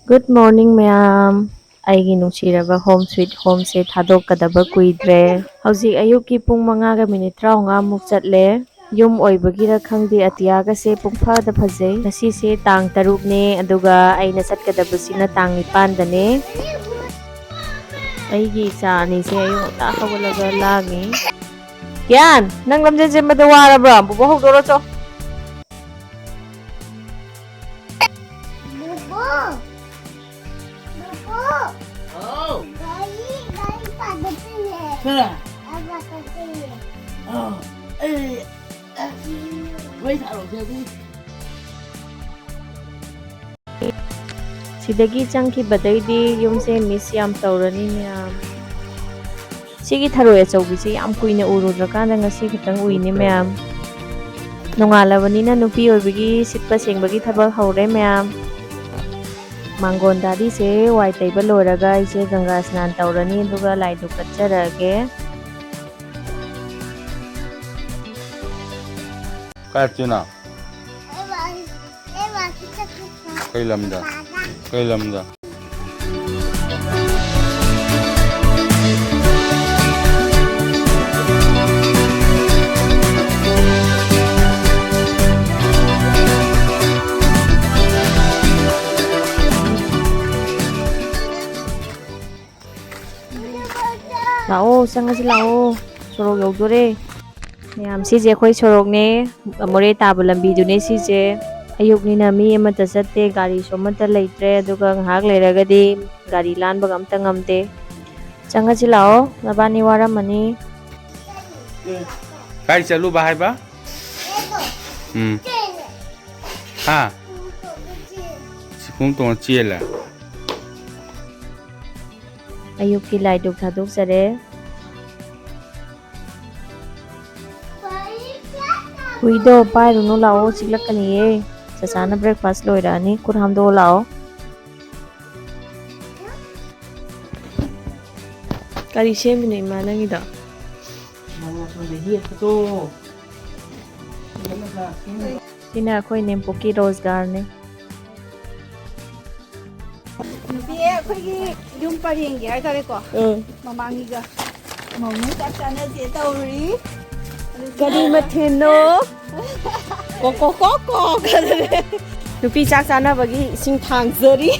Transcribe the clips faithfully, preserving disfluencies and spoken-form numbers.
Good morning, ꯃꯌꯥꯝ꯫ ꯑꯩꯒꯤ ꯅꯨꯡꯁꯤꯔꯕ Home Sweet Homeꯁꯦ ꯊꯥꯗꯣꯛꯀꯗꯕ ꯀꯨꯏꯗ꯭ꯔꯦ꯫ ꯍꯧꯖꯤꯛ ꯑꯌꯨꯛꯀꯤ ꯄꯨꯡ ꯃꯉꯥꯒ ꯃꯤꯅꯤꯠ ꯇꯔꯥꯃꯉꯥꯃꯨꯛ ꯆꯠꯂꯦ꯫ ꯌꯨꯝ ꯑꯣꯏꯕꯒꯤꯔ ꯈꯪꯗꯦ, ꯑꯇꯤꯌꯥꯒꯁꯦ ꯄꯨꯡꯐꯗ ꯐꯖꯩ꯫ ꯉꯁꯤꯁꯦ ꯇꯥꯡ ꯇꯔꯨꯛꯅꯦ, ꯑꯗꯨꯒ ꯑꯩꯅ ꯆꯠꯀꯗꯕꯁꯤꯅ ꯇꯥꯡ ꯅꯤꯄꯥꯟꯗꯅꯦ꯫ ꯑꯩꯒꯤ ꯏꯆꯥ ꯑꯅꯤꯁꯦ ꯑꯌꯨꯛ ꯉꯟꯇꯥ ꯍꯧꯒꯠꯂꯒ ꯂꯥꯡꯉꯤ꯫ ꯀꯤꯌꯥꯟ, ꯅꯪ ꯂꯝꯖꯦꯟ ꯆꯦꯟꯕꯗ ꯋꯥꯔꯕ꯭ꯔꯣ? ꯕꯨꯕꯣꯛ ꯍꯧꯗꯣꯔꯛꯑꯣ ꯆꯣ꯫ ꯕꯨꯕꯣꯛ! ꯕꯨꯕꯣꯛ! ꯍꯥꯎ! ꯒꯥꯔꯤ, ꯒꯥꯔꯤ ꯄꯥꯏꯕ ꯆꯠꯂꯦ꯫ ꯀꯅꯥ? ꯑꯥ, ꯄꯥꯏꯕ ꯆꯠꯂꯦ꯫ ꯑꯥ, ꯑꯩ, ꯑ, ꯋꯥꯔꯤ ꯁꯥꯔꯨꯁꯦ ꯑꯗꯨꯗꯤ꯫ ꯁꯤꯗꯒꯤ ꯆꯪꯈꯤꯕꯗꯩꯗꯤ ꯌꯨꯝꯁꯦ miss ꯌꯥꯝ ꯇꯧꯔꯅꯤ ꯃꯌꯥꯝ꯫ ꯁꯤꯒꯤ ꯊꯔꯣꯏ ꯑꯆꯧꯕꯤꯁꯦ ꯌꯥꯝ ꯀꯨꯏꯅ ꯎꯔꯨꯗ꯭ꯔꯀꯥꯟꯗ ꯉꯁꯤ ꯈꯛꯇꯪ ꯎꯏꯅꯦ ꯃꯌꯥꯝ꯫ ꯅꯣꯡꯉꯥꯜꯂꯕꯅꯤꯅ ꯅꯨꯄꯤ ꯑꯣꯏꯕꯒꯤ ꯁꯤꯠꯄ ꯁꯦꯡꯕꯒꯤ ꯊꯕꯛ ꯍꯧꯔꯦ ꯃꯌꯥꯝ꯫ ꯃꯥꯡꯒꯣꯟ ꯗꯥꯗꯤꯁꯦ ꯋꯥꯏ ꯇꯩꯕ ꯂꯣꯏꯔꯒ ꯑꯩꯁꯦ ꯒꯪꯒꯥ ꯁ꯭ꯅꯥꯟ ꯇꯧꯔꯅꯤ, ꯑꯗꯨꯒ ꯂꯥꯏꯗꯨꯛ ꯀꯠꯆꯔꯛꯑꯒꯦ꯫ ꯀꯥꯏ ꯆꯠꯇꯣꯏꯅꯣ? ꯀꯩ ꯂꯝꯗ? ꯀꯩ ꯂꯝꯗ? ꯂꯥꯛꯑꯣ, ꯆꯪꯉꯁꯤ ꯂꯥꯛꯑꯣ꯫ ꯁꯣꯔꯣꯛ ꯌꯧꯗꯣꯔꯦ꯫ ꯃꯌꯥꯝ, ꯁꯤꯁꯦ ꯑꯩꯈꯣꯏ ꯁꯣꯔꯣꯛꯅꯦ꯫ ꯃꯣꯔꯦ ꯇꯥꯕ ꯂꯝꯕꯤꯗꯨꯅꯦ ꯁꯤꯁꯦ꯫ ꯑꯌꯨꯛꯅꯤꯅ ꯃꯤ ꯑꯃꯠꯇ ꯆꯠꯇꯦ, ꯒꯥꯔꯤꯁꯨ ꯑꯃꯠꯇ ꯂꯩꯇ꯭ꯔꯦ꯫ ꯑꯗꯨꯒ ꯉꯥꯏꯍꯥꯛ ꯂꯩꯔꯒꯗꯤ ꯒꯥꯔꯤ ꯂꯥꯟꯕꯒ ꯑꯝꯇ ꯉꯝꯗꯦ꯫ ꯆꯪꯉꯁꯤ ꯂꯥꯛꯑꯣ, ꯅꯕꯥꯅꯤ ꯋꯥꯔꯝꯃꯅꯤ꯫ ꯀꯥꯏ ꯆꯠꯂꯨꯕ ꯍꯥꯏꯕ? ꯎꯝ꯫ ꯍꯥ? ꯁꯤꯈꯣꯡ ꯇꯣꯡꯉ ꯆꯦꯜꯂꯦ꯫ ꯑꯌꯨꯛꯀꯤ ꯂꯥꯏꯗꯨꯛ ꯊꯥꯗꯣꯛꯆꯔꯦ꯫ ꯍꯨꯏꯗꯣ ꯄꯥꯏꯔꯨꯅꯨ ꯂꯥꯛꯑꯣ, ꯆꯤꯛꯂꯛꯀꯅꯤꯌꯦ꯫ ꯆꯆꯥꯅ breakfast ꯂꯣꯏꯔꯛꯑꯅꯤ, ꯈꯨꯠ ꯍꯥꯝꯗꯣꯛꯑꯣ ꯂꯥꯛꯑꯣ꯫ ꯀꯔꯤ ꯁꯦꯝꯃꯤꯅꯣ ꯏꯃꯥ ꯅꯪꯒꯤꯗꯣ? ꯁꯤꯅ ꯑꯩꯈꯣꯏ ꯅꯦꯝꯄꯣꯛꯀꯤ ꯔꯣꯖꯒꯥꯔꯅꯦ꯫ ꯅꯨꯄꯤ ꯑꯩꯈꯣꯏꯒꯤ ꯌꯨꯝ ꯄꯔꯦꯡꯒꯤ ꯍꯥꯏꯇꯥꯔꯦꯀꯣ, ꯎꯝ꯫ ꯃꯃꯥꯡꯒꯤꯒ ꯃꯧꯅ ꯆꯥꯛ ꯆꯥꯅꯁꯦ ꯇꯧꯔꯤ꯫ ꯑꯗꯨꯁꯨ ꯀꯔꯤ ꯃꯊꯦꯜꯅꯣ? ꯀꯣ ꯀꯣ ꯀꯣ ꯀꯣ꯫ ꯅꯨꯄꯤ ꯆꯥꯛ ꯆꯥꯅꯕꯒꯤ ꯏꯁꯤꯡ ꯊꯥꯡꯖꯔꯤ꯫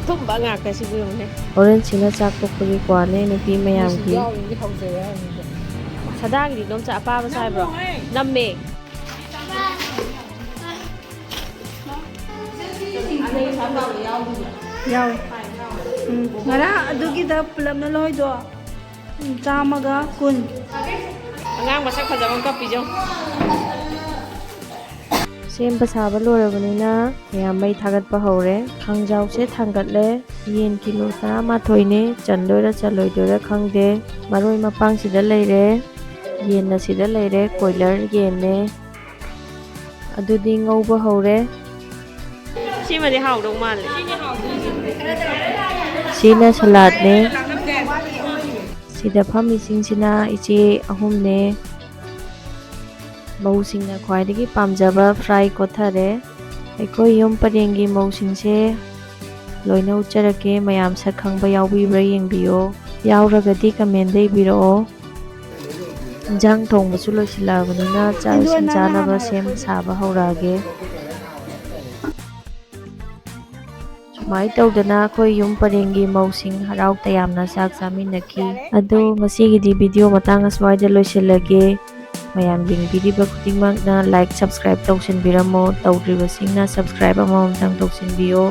ꯊꯨꯝꯕ ꯉꯥꯛꯇ ꯁꯤꯕꯨ ꯌꯦꯡꯉꯨꯅꯦ꯫ ꯑꯣꯔꯦꯟꯖꯁꯤꯅ ꯆꯥꯛ ꯇꯣꯛꯄꯒꯤ ꯀ꯭ꯋꯥꯅꯦ ꯅꯨꯄꯤ ꯃꯌꯥꯝꯒꯤ꯫ ꯁꯗꯥꯒꯤꯗꯤ ꯅꯣꯝꯆꯥ ꯑꯄꯥꯕ ꯆꯥꯏꯕ꯭ꯔꯣ? ꯅꯝꯃꯦ꯫ ꯌꯥꯎꯋꯦ꯫ ꯎꯝ, ꯉꯔꯥꯡ ꯑꯗꯨꯒꯤꯗ ꯄꯨꯂꯞꯅ ꯂꯣꯏꯗꯣ, ꯎꯝ, ꯆꯥꯝꯃꯒ ꯀꯨꯟ꯫ ꯑꯉꯥꯡ ꯃꯁꯛ ꯐꯖꯕ ꯑꯃ ꯀꯞꯄꯤꯖꯣ꯫ ꯁꯦꯝꯕ ꯁꯥꯕ ꯂꯣꯏꯔꯕꯅꯤꯅ ꯃꯌꯥꯝ ꯃꯩ ꯊꯥꯒꯠꯄ ꯍꯧꯔꯦ꯫ ꯈꯥꯡꯖꯥꯎꯁꯦ ꯊꯥꯡꯒꯠꯂꯦ꯫ ꯌꯦꯟ ꯀꯤꯂꯣ ꯇꯔꯥꯃꯥꯊꯣꯏꯅꯦ, ꯆꯟꯗꯣꯏꯔꯥ ꯆꯜꯂꯣꯏꯗꯣꯏꯔꯥ ꯈꯪꯗꯦ꯫ ꯃꯔꯣꯏ ꯃꯄꯥꯡꯁꯤꯗ ꯂꯩꯔꯦ, ꯌꯦꯟꯅ ꯁꯤꯗ ꯂꯩꯔꯦ, ꯀꯣꯏꯂꯔ ꯌꯦꯟꯅꯦ꯫ ꯑꯗꯨꯗꯤ ꯉꯧꯕ ꯍꯧꯔꯦ꯫ ꯁꯤꯃꯗꯤ ꯍꯥꯎꯗꯧ ꯃꯥꯜꯂꯦ꯫ ꯁꯤꯅ ꯁꯂꯥꯗꯅꯦ꯫ ꯁꯤꯗ ꯐꯝꯃꯤꯁꯤꯡꯁꯤꯅ ꯏꯆꯦ ꯑꯍꯨꯝꯅꯦ꯫ ꯃꯧꯁꯤꯡꯅ ꯈ꯭ꯋꯥꯏꯗꯒꯤ ꯄꯥꯝꯖꯕ ꯐ꯭ꯔꯥꯏ ꯀꯣꯊꯔꯦ꯫ ꯑꯩꯈꯣꯏ ꯌꯨꯝ ꯄꯔꯦꯡꯒꯤ ꯃꯧꯁꯤꯡꯁꯦ ꯂꯣꯏꯅ ꯎꯠꯆꯔꯛꯀꯦ꯫ ꯃꯌꯥꯝ ꯁꯛ ꯈꯪꯕ ꯌꯥꯎꯕꯤꯕ꯭ꯔꯥ ꯌꯦꯡꯕꯤꯌꯣ꯫ ꯌꯥꯎꯔꯒꯗꯤ ꯀꯃꯦꯟꯗ ꯏꯕꯤꯔꯛꯑꯣ꯫ ꯏꯟꯖꯥꯡ ꯊꯣꯡꯕꯁꯨ ꯂꯣꯏꯁꯤꯜꯂꯛꯑꯕꯅꯤꯅ ꯆꯥꯛ ꯏꯁꯤꯡ ꯆꯥꯅꯕ ꯁꯦꯝ ꯁꯥꯕ ꯍꯧꯔꯛꯑꯒꯦ꯫ ꯁꯨꯃꯥꯏꯅ ꯇꯧꯗꯅ ꯑꯩꯈꯣꯏ ꯌꯨꯝ ꯄꯔꯦꯡꯒꯤ ꯃꯧꯁꯤꯡ ꯍꯔꯥꯎ ꯇꯌꯥꯝꯅ ꯆꯥꯛ ꯆꯥꯃꯤꯟꯅꯈꯤ꯫ ꯑꯗꯣ ꯉꯁꯤꯒꯤꯗꯤ ꯚꯤꯗꯤꯑꯣ ꯃꯇꯥꯡ ꯑꯁ꯭ꯋꯥꯏꯗ ꯂꯣꯏꯁꯤꯜꯂꯒꯦ꯫ ꯃꯌꯥꯝ ꯌꯦꯡꯕꯤꯔꯤꯕ ꯈꯨꯗꯤꯡꯃꯛꯅ ꯂꯥꯏꯛ, ꯁꯕꯁꯀ꯭ꯔꯥꯏꯕ ꯇꯧꯁꯤꯟꯕꯤꯔꯝꯃꯣ꯫ ꯇꯧꯗ꯭ꯔꯤꯕꯁꯤꯡꯅ ꯁꯕꯁꯀ꯭ꯔꯥꯏꯕ ꯑꯃꯃꯝꯇꯪ ꯇꯧꯁꯤꯟꯕꯤꯌꯣ꯫